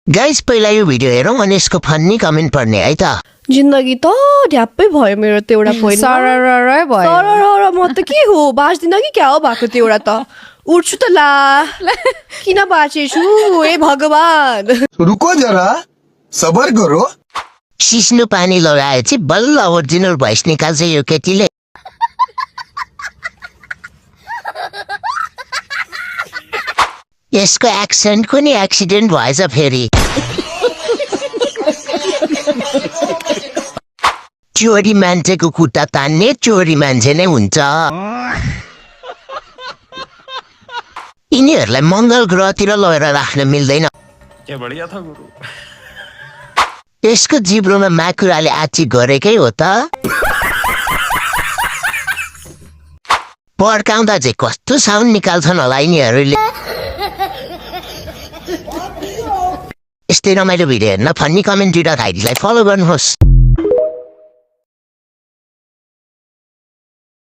Guys पहिला यो video हेरौँ अनि यसको फन्नी कमेन्ट पढ्ने है त। जिन्दगी त ढ्याप्पै भयो मेरो त्यो एउटा पोइन्ट सररै भयो सरर म त के हो बाँच्दिन कि क्या हो भएको त्यो एउटा त उठ्छु त ला किन बाँचेछु हे भगवान रुको जरा सबर करो सिस्नो पानी लगाएपछि बल्ल ओरिजिनल भोइस निकाल्छ यो केटीले। यसको एक्सेन्टको नि एक्सिडेन्ट भएछ फेरि। चोरी मान्छेको खुट्टा तान्ने चोरी मान्छे नै हुन्छ। यिनीहरूलाई मङ्गल ग्रहतिर लगेर राख्न मिल्दैन। यसको जिब्रोमा माकुराले आची गरेकै हो त। पड्काउँदा चाहिँ कस्तो साउन्ड निकाल्छन् होला यिनीहरूले। यस्तै रमाइलो भिडियो हेर्न फन्नी कमेन्ट दिँदा भाइजीलाई फलो गर्नुहोस्।